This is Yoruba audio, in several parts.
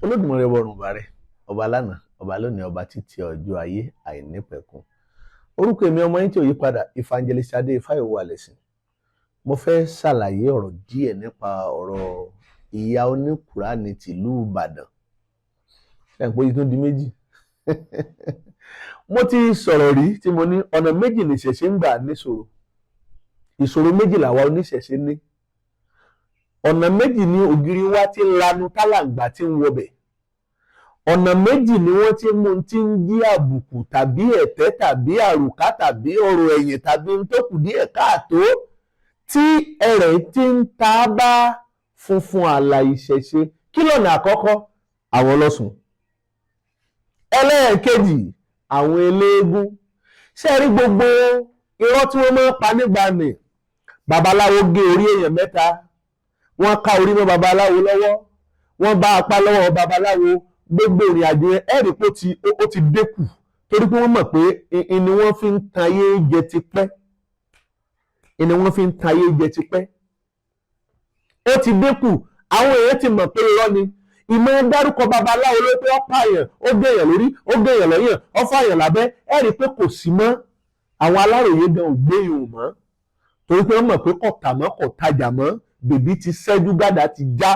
Olódùmarè ọba ọ̀run bàrẹ̀, ọba lánàá, ọba lónìí, ọba títí ọjọ́ ayé àìnípẹ̀kun. Orúkọ èmi, ọmọ yín tí ò yí padà, Evangelist Adé Fáyọ̀wò Àlẹ̀sìn. Mo fẹ́ ṣàlàyé ọ̀rọ̀ díẹ̀ nípa ọ̀rọ̀ ìyá oníkùránì tìlú Ìbàdàn. Ẹ̀ pé tún di méjì. Mo ti sọ̀rọ̀ rí tí mo ní ọ̀nà méjì nìṣẹ̀ṣe ń gbà níṣòro. Ìṣòro méjì làwa oníṣẹ̀ṣe ní. Ọ̀nà méjì ni ògiri wa ti ń lanu tálàǹgbà tí ń wọbẹ̀. Ọ̀nà méjì ni wọ́n ti mú tí ń jí àbùkù tàbí ẹ̀tẹ́ tàbí àrùká tàbí ọ̀rọ̀ ẹ̀yìn tàbí tó kù díẹ̀ káàtó tí ẹrẹ̀ ti ń ta bá funfun àlà ìṣẹ̀ṣe. Kí lọ̀nà àkọ́kọ́? Àwọn ọlọ́sùn. Ẹlẹ́ẹ̀kejì, àwọn eléégún. Ṣé ẹ rí gbogbo irọ́ tí wọ́n máa ń pa nígbà nì? Babaláwo gé orí èèyàn mẹ́ta, wọ́n ká orí mọ́ babaláwo lọ́wọ́, wọ́n bá apá lọ́wọ́ babaláwo. Gbogbo ìrìn àjò yẹn, ẹ rí pé ó ti dínkù, torí pé wọ́n mọ̀ pé ìní wọ́n fi ń tan ayé jẹ tipẹ́, ìní wọ́n fi ń tan ayé jẹ tipẹ́. Ó ti dínkù. Àwọn èèyàn ti mọ̀ pé irọ́ ni. Ìmọ̀ dárúkọ babaláwo ló pé ó pààyàn, ó gé èèyàn lórí, ó gé èèyàn lọ́yàn, ó fààyàn lábẹ́, ẹ rí pé kò sí mọ́. Àwọn aláròyé gan ò gbé ìhùn mọ́, torí pé wọ́n mọ̀ pé kò tà mọ́, kò tajà mọ́, bèbí ti ṣẹ́jú, gàdá ti já.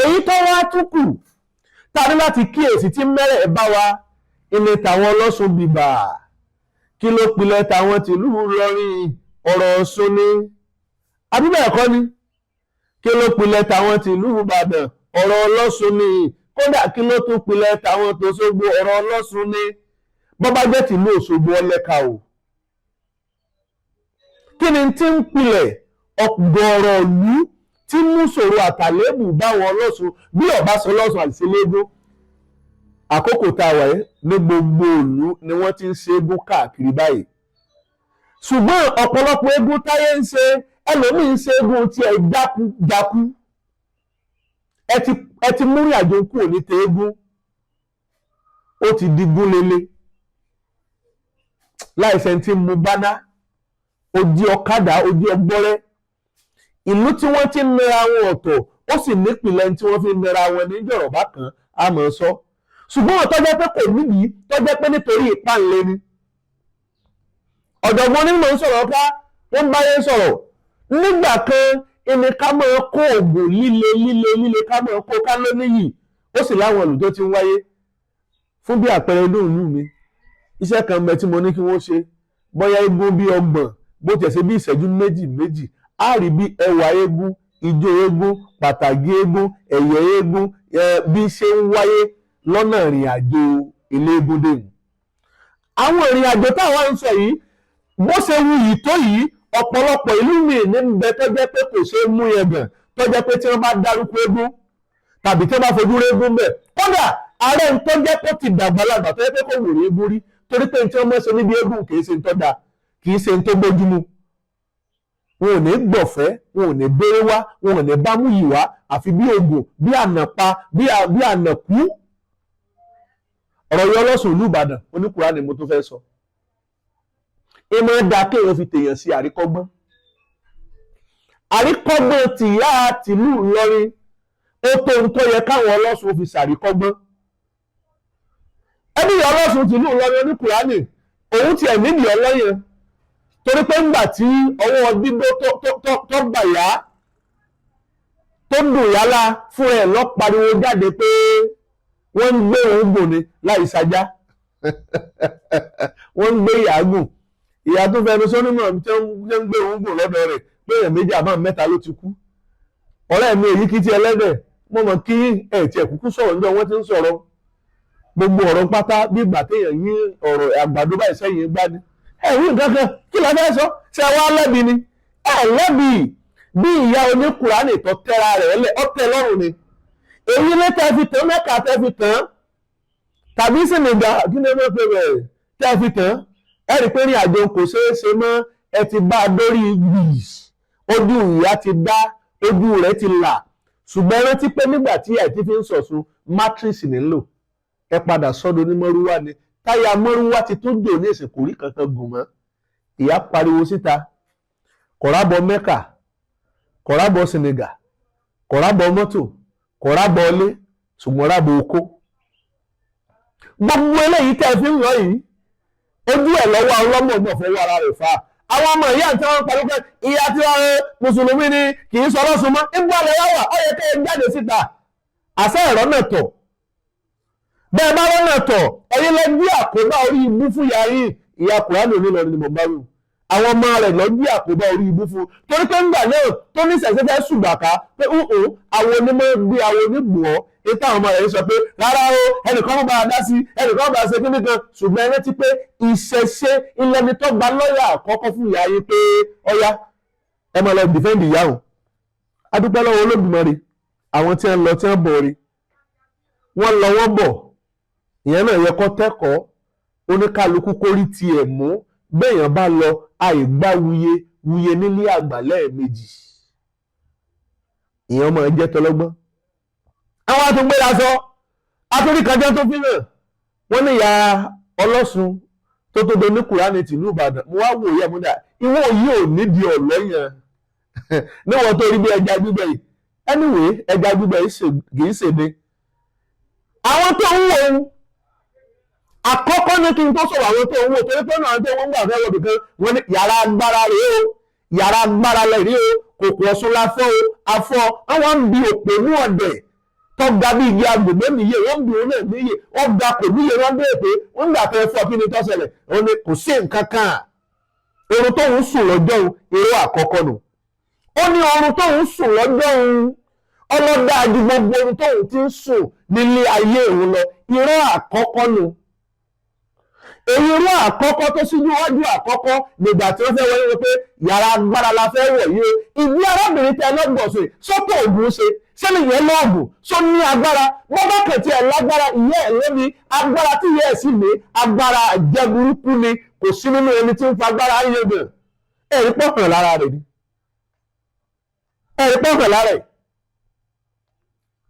Èyí tó wá tún kù tá a ní láti kíyèsí tí mẹ́rẹ̀ bá wa ilé tàwọn ọlọ́sùn bìbà. Kí ló pilẹ̀ tàwọn tìlú Ìlọrin? Ọ̀rọ̀ Ọ̀ṣun ni, àbí bẹ́ẹ̀ kọ́ ni? Kí ló pilẹ̀ tàwọn tìlú Ìbàdàn? Ọ̀rọ̀ ọlọ́sùn ni. Kódà, kí ló tún pilẹ̀ tàwọn tòṣogbo? Ọ̀rọ̀ ọlọ́sùn ni. Bọ́bá jẹ́ tìlú Òṣogbo, ọlẹ́ka o. Kí ni tí ń pilẹ̀ ọ̀gọ̀ọ̀rọ̀ ìlú tí mú ṣòro àtàlébù báwọn ọlọ́sùn, bí ọba sọ lọ́sùn àti sílégún? Àkókò tá a wà yìí, ní gbogbo ìlú ni wọ́n ti ń ṣe égún káàkiri báyìí, ṣùgbọ́n ọ̀pọ̀lọpọ̀ égún táyé ń ṣe, ẹlòmíì ń ṣe égún tiẹ̀ jákujáku. Ẹ ti múrìn àjò kúrò ní tẹ́égún, ó ti di gúnlélé láìsẹ̀ tí mu báná ojí ọ̀kadà ojí ọgbọ́rẹ́. Ìlú tí wọ́n ti ń nira wọn ọ̀tọ̀, ó sì nípìnlẹ̀ tí wọ́n fi ń nira wọn ní Yorùbá kan á mọ̀ ọ́ sọ, ṣùgbọ́n tó jẹ́ pé kò nídìí, tó jẹ́ pé nítorí ìpáǹle ni. Ọ̀jọ̀gbọ́n onímọ̀ ń sọ̀rọ̀ ká wọ́n báyé sọ̀rọ̀ nígbà kan, ìní ká máa kó oògùn líle líle líle, ká máa kó ká ló níyì. Ó sì láwọn ìlú tó ti ń wáyé. Fún bí àpẹẹrẹ, inú ìlú mi, iṣẹ́ kan bẹ tí mo ní kí wọ́n ṣe, bóyá eégún bí 30, bó tiẹ̀ ṣe bí ìṣẹ́jú méjì méjì, á rí bí ẹwà eégún, ijó eégún, pàtàkì eégún, ẹ̀yẹ eégún, bí ṣe ń wáyé lọ́nà ìrìn àjò ilé eégún dé mu. Àwọn ìrìn àjò táwọn ń sọ yìí, bó ṣe wù yìí tó yìí, ọ̀pọ̀lọpọ̀ ìlú míì ní bẹ tó jẹ́ pé kò ṣeé mú yẹn gàn, tó jẹ́ pé tí wọ́n bá dárúkọ eégún tàbí tí wọ́n bá fojú rí eégún bẹ̀, kódà ààrẹ ń tó jẹ́ pé ó ti dàgbàlagbà, tó jẹ́ pé kò wò rí eégún rí, torí pé tí wọ́n mọ̀ ṣe níbi eégún kì í ṣe ń tó dáa, kì í ṣe ń tó bójúmu. Wọn ò ní gbọ̀fẹ́, wọn ò ní béèrè wá, wọn ò ní bámú yìí wá, àfi bí oògùn, bí ànàpa, bí ànàkú. Ọ̀rọ̀ yọ ọlọ́sùn ìlú Ìbàdàn oníkùránì mo tún fẹ́ sọ. Ìmọ̀ ẹ̀dá kéèyàn fi tèèyàn sí àríkọ́gbọ́n. Àríkọ́gbọ́n tìyá tìlú Ìlọrin, ó tó ń tó yẹ káwọn ọlọ́sùn fi ṣàríkọ́gbọ́n. Ẹbí ìyá ọlọ́sùn tìlú Ìlọrin oníkùránì, òun tiẹ̀ nídìí ọlọ́yàn, torí pé ńgbà tí ọwọ́ dídó tó bà yá, tó dùn yálà fún ẹ lọ, pariwo jáde pé wọ́n ń gbé òun gùn ni láì sajá, wọ́n ń gbé ìyá gùn. Ìyá tó fẹnu sọ́nímọ̀ tí wọ́n ń gbé òun gùn lọ́dọ̀ rẹ̀ pé èèyàn méjì àbá mẹ́ta ló ti kú. Ọ̀rẹ́ mi, èyí kí ti ẹlẹ́dẹ̀, mo mọ̀ kí ẹ̀ tiẹ̀ kúkú sọ̀rọ̀ níjọ́ wọ́n ti ń sọ̀rọ̀. Gbogbo ọ̀rọ̀ pátá, bí ìgbà téèyàn yín ọ̀rọ̀ àgbàdo báyìí sẹ́yìn gbá ni. Ẹ rí nǹkan kan, kí la fẹ́ sọ? Ṣé wàá lẹ́bi ni? Ẹ lẹ́bi. Bí ìyá oníkùránì tó tẹ́ra rẹ̀ lẹ̀, ọ́ tẹ́ lọ́rùn ni. Èyí lé tẹ́ fi tán Mẹ́ka, tẹ́ fi tán tàbí Sìnìgà, kí ni wọ́n pe bẹ̀rẹ̀ tẹ́ fi tán, ẹ rí pé ní àjò kò ṣeé ṣe mọ́. Ẹ ti bá a dórí gbìs, ojú ìyá ti dá, ojú rẹ̀ ti là. Ṣùgbọ́n rántí pé nígbà tí ẹ ti fi ń sọ̀sùn matrix nílò, ẹ padà sọ́dọ̀ ní mọ́rúwá ni. Táyà mọ́rúwá ti tún jò ní ìsìnkú rí kankan gùn mọ́. Ìyá pariwo síta, kọ̀rábọ̀ Mẹ́kà, kọ̀rábọ̀ Senegal, kọ̀rábọ̀ mọ́tò. Kò rábọ̀ ọlé, ṣùgbọ́n rábọ̀ oko. Gbogbo eléyìí tẹ́ ẹ fi ń lọ yìí, ojú ẹ̀ lọ́wọ́ ọlọ́mọ̀ọ́mọ̀ fọwọ́ ara rẹ̀ fà á. Àwọn ọmọ ìyá tí wọ́n ń pariwo pé ìyá tí wọ́n mùsùlùmí ni, kì í sọ lọ́sùn mọ́ ibú alẹ́ wá wà, ó yẹ kẹ́ ẹ jáde síta. Àṣẹ ẹ̀rọ náà tọ̀ bẹ́ẹ̀ bá rọ́nà tọ̀, ẹ̀yin lọ gbé àkóbá orí ibú fún ìyá yín. Ìyá Kùránì onílọrin ni mo bá wù. Àwọn ọmọ rẹ̀ lọ gbé àkóbá orí ibú fún, torí pé ńgbà náà tó ní sẹ̀sẹ̀ fẹ́ ṣùgbàká pé ń àwọn onímọ̀ gbé àwọn onígbọ̀ọ́ ètò, àwọn ọmọ rẹ̀ sọ pé rárá o, ẹnìkan bá a dá sí, ẹnìkan bá a ṣe kíní kan. Ṣùgbọ́n ẹ rántí pé ìṣẹ̀ṣe ilẹ̀ni tó gba lọ́ọ̀yà àkọ́kọ́ fún ìyá yín pé ọ̀yá, ẹ máa lọ defend ìyá o. Adúpẹ́ lọ́wọ́ Olódùmarè, àwọn tí wọ́n lọ, tí wọ́n bọ̀ rí, wọ́n lọ, wọ́n bọ̀. Ìyẹn náà yẹ kó tẹ́kọ̀ọ́ oníkálukú kórí tiẹ̀ mú. Béèyàn bá lọ, àìgbá wuye wuye nílé àgbà lẹ́ẹ̀mejì, ìyẹn máa jẹ́ tọlọ́gbọ́n. Àwọn àtúngbéra sọ àtúrí kan jẹ́ tó fi hàn wọ́n ní ìyá Ọlọ́sùn tó tó do ní Kùránì tìlú Ìbàdàn. Mo wá wò yẹ, mo dà ìwọ yìí ò nídìí ọ̀lọ́ yẹn níwọ̀n tó rí bí ẹja gbígbẹ yìí. Anyway, ẹja gbígbẹ yìí kì í ṣèdè àwọn tó ń wò ó. Àkọ́kọ́ ní kí n tó sọ̀rọ̀, àwọn tó ń wò, torí pé náà tó ń gbà fẹ́ wọ̀ bìkan, wọ́n ní yàrá agbára rèé o, yàrá agbára lẹ̀ rí o, kòkò Ọ̀ṣun la fọ́ o, afọ́. Àwọn ń bi òpònú ọ̀dẹ̀ tó ga bí igi agbègbè níyè, wọ́n ń bi òun náà níyè, wọ́n ga kò níyè. Wọ́n béèrè pé wọ́n gbà fẹ́ fọ́, kí ni tó ṣẹlẹ̀? Òun ni kò sí nǹkan kan. Oorun tó ń sùn lọ́jọ́ òun, èrò àkọ́kọ́ nù. Ó ní oorun tó ń sùn lọ́jọ́ òun ọlọ́dà ju gbogbo oorun tóun ti ń sùn nílé ayé òun lọ. Irọ́ àkọ́kọ́ nù. Èyí irú àkọ́kọ́ tó síjú wájú àkọ́kọ́ nígbà tí wọ́n fẹ́ wọlé wọ́n pé yàrá agbára la fẹ́ wọ̀ yìí o. Ìdí arábìnrin tẹ lọ́gbọ̀nsẹ̀ sọ́tò ògùn ṣe sẹ́ni yẹn lọ́ọ̀gùn só ní agbára bọ́bá kẹ̀tì ẹ̀ lágbára. Ìyá ẹ̀ lómi agbára tí ìyá ẹ̀ sì ní agbára àjẹburúkú ni, kò sí nínú ẹni tí ń fa agbára ayé gàn. Ẹ̀rí pọ̀kàn lára rẹ̀ ni, ẹ̀rí pọ̀kàn lára ẹ̀.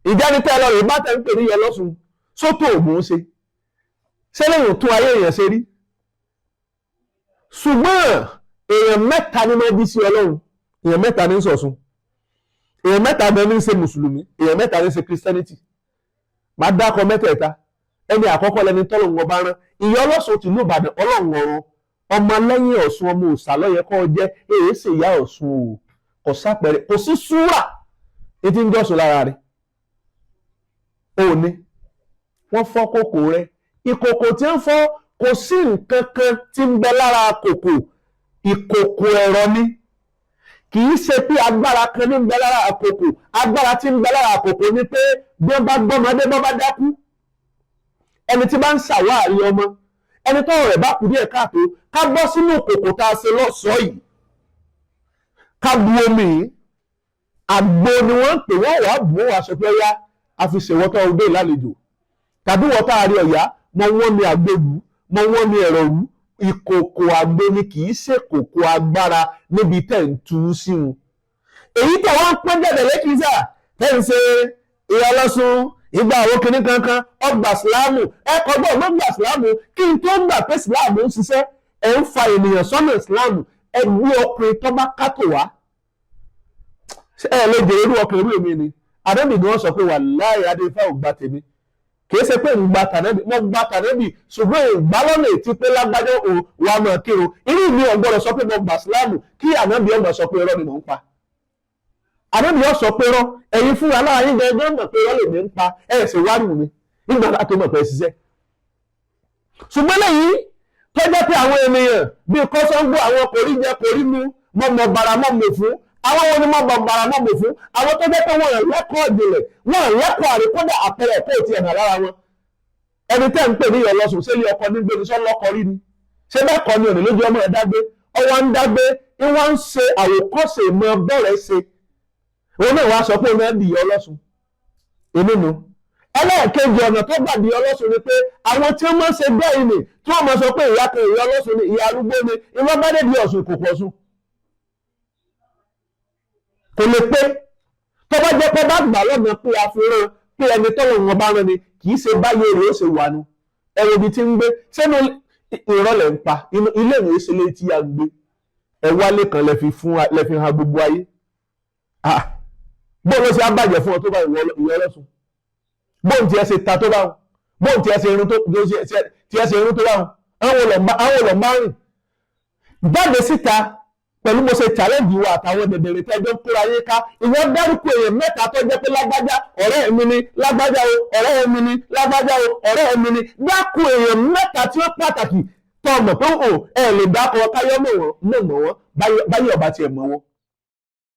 Ìjáni tẹ́ lọ rè bá tẹ́ ń pè ní yẹn lọ́sùn sótò ògùn ṣe sẹ́lẹ̀yìn tún ayé èèyàn ṣe rí. Ṣùgbọ́n èèyàn mẹ́ta ní máa bí sí Ọlọ́run, èèyàn mẹ́ta ní sọ̀sùn, èèyàn mẹ́ta bẹ́ẹ̀ ní ṣe mùsùlùmí, èèyàn mẹ́ta ní ṣe Christianity. Máa dákọ mẹ́tẹ̀ẹ̀ta. Ẹni àkọ́kọ́ lẹni tọ́lọ́run ọba rán. Ìyá Ọlọ́sùn tìlú Ìbàdàn, Ọlọ́run ọ̀run, ọmọ lẹ́yìn Ọ̀ṣun, ọmọ òòṣà lọ́yẹ kọ́ jẹ́. Èyí sì ìyá Ọ̀ṣun o, kò sápẹ̀rẹ̀, kò sí súrà etí ń jọ́sùn lára rẹ̀. Òní wọ́n fọ́ kókò rẹ̀, ìkòkò tí ń fọ́, kò sí nǹkan kan tí ń bẹ lára kòkò, ìkòkò ẹ̀rọ ni. Kì í ṣe pé agbára kan ní ń bẹ lára àkòkò. Agbára tí ń bẹ lára àkòkò ni pé bí wọ́n bá gbọ́mọdé, bọ́ bá dákú, ẹni tí bá ń ṣàwárí ọmọ ẹni tọ́rọ̀ rẹ̀ bá kú díẹ̀ káàtó, ká bọ́ sínú ìkòkò tá a ṣe lọ́sọ̀ọ́ yìí, ká bu omi yìí, àgbo ni wọ́n ń pè. Wọ́n wàá bù wọ́n, wàá sọ pé ọyá, a fi ṣèwọ́tọ́ ọdẹ ìlàlejò tàbí wọ́n tá a rí ọ̀yá mọ wọ́n mi àgbo wù mọ wọ́n mi ẹ̀rọ wù. Ìkòkò àgbo ni, kì í ṣe kòkò agbára níbi tẹ̀ ń tú sí wọn. Èyí tẹ̀ wọ́n ń pọ́n jẹ̀dẹ̀ lẹ́kìsà tẹ̀ ń ṣe ìyá Ọlọ́sùn ìgbà àwọn kìnnì kankan ọgbà sílámù ẹ kọgbọ́n ọgbà gbà sílámù. Kí n tó gbà pé sílámù ń ṣiṣẹ́, ẹ̀ ń fa ènìyàn sọ́nà sílámù. Ẹ gbé ọkùnrin tó bá kátó wá, ẹ lè jèrè irú ọkùnrin irú èmi ni. Àdébì gan sọ pé wàláhì adéfà ò gba tèmi. Kìí ṣe pé ń gba tànẹ́bì, mo gba tànẹ́bì, ṣùgbọ́n ìgbà lọ́nà ètí pé lágbájá ò wà mọ̀ kírun. Irú mi ò gbọ́dọ̀ sọ pé mo gbà sílámù kí ànábì ọmọ sọ pé irọ́ ni mò ń pa. Ànábì ọ sọ pé irọ́ ẹ̀yin fúnra láàyè gẹ́gẹ́ mọ̀ pé irọ́ lèmi ń pa. Ẹ̀ sì wá nù mí nígbà tó mọ̀ pé ẹ ṣiṣẹ́. Ṣùgbọ́n lẹ́yìn tó jẹ́ pé àwọn ènìyàn bíi kọ́sọ́ngbó, àwọn kò rí jẹ, kò rí mu, mọ̀ mọ̀ bàrà mọ̀ mọ̀ fún àwọn wo ni mọ̀ bọ̀ bàrà mọ̀ mọ̀ fún àwọn tó jẹ́ pé wọ́n lẹ́kọ̀ọ́ ìjìnlẹ̀, wọ́n lẹ́kọ̀ọ́ àríkọ́dà, àpẹẹrẹ ẹ̀kọ́ ti ẹ̀hàn lára wọn. Ẹni tẹ́ ń pè ní ìyọlọ́sùn sílé ọkọ nígbè ní sọ́lọ́kọ rí ni, ṣé bẹ́ẹ̀ kọ́ ni? Òní lójú ọmọ ẹ̀ dágbé, ọwọ́ ń dágbé, ìwọ́n ń ṣe àwòkọ́ṣe mọ bọ́ọ̀rẹ́ ṣe. Òun náà wàá sọ pé òun náà di ìyọlọ́sùn èmi nu. Ẹlẹ́ẹ̀kejì ọ̀nà tó gbà di ọlọ́sùn ni pé àwọn tí wọ́n máa ń ṣe bẹ́ẹ̀ ni, tí wọ́n máa sọ pé ìyá kan ìyá ọlọ́sùn ni, ìyá arúgbó ni, ìwọ́n bá dé di Ọ̀ṣun, ìkòkò Ọ̀ṣun kò lè pé. Tó bá jẹ́ pé bá gbà lọ́nà pé a fi rán pé ẹni tọ́lọ̀ wọn bá rán ni, kì í ṣe báyé rẹ̀ ó ṣe wà nu. Ẹ̀rọ ibi tí ń gbé sẹ́nu ìrọ̀lẹ́ ń pa ilé ìwé ṣe lé tí a ń gbé ẹ wálé kan lẹ fi fún lẹ fi hàn gbogbo ayé. Bóun ló ṣe á bàjẹ́ fún ọ tó bá ìwọ ọlọ́sùn? Bóun tiẹ̀ ṣe ta tó bá wọn? Bóun tiẹ̀ ṣe irun tó tiẹ̀ ṣe irun tó bá wọn? Àwọn olọ̀ máa rìn jáde síta pẹ̀lú mo ṣe challenge wa àtàwọn dẹ̀dẹ̀rẹ̀ tẹ́jọ́ ń kóra yín ká. Ìwọ dárúkọ èèyàn mẹ́ta tó jẹ́ pé lágbájá ọ̀rẹ́ mi ni, lágbájá o ọ̀rẹ́ mi ni, lágbájá o ọ̀rẹ́ mi ni. Dákun, èèyàn mẹ́ta tí ó pàtàkì tó mọ̀ pé o ẹ lè dákọ̀ káyọ́ mọ̀ wọ́n, mọ̀ wọ́n báyọ̀ ọba tiẹ̀ mọ̀ wọ́n.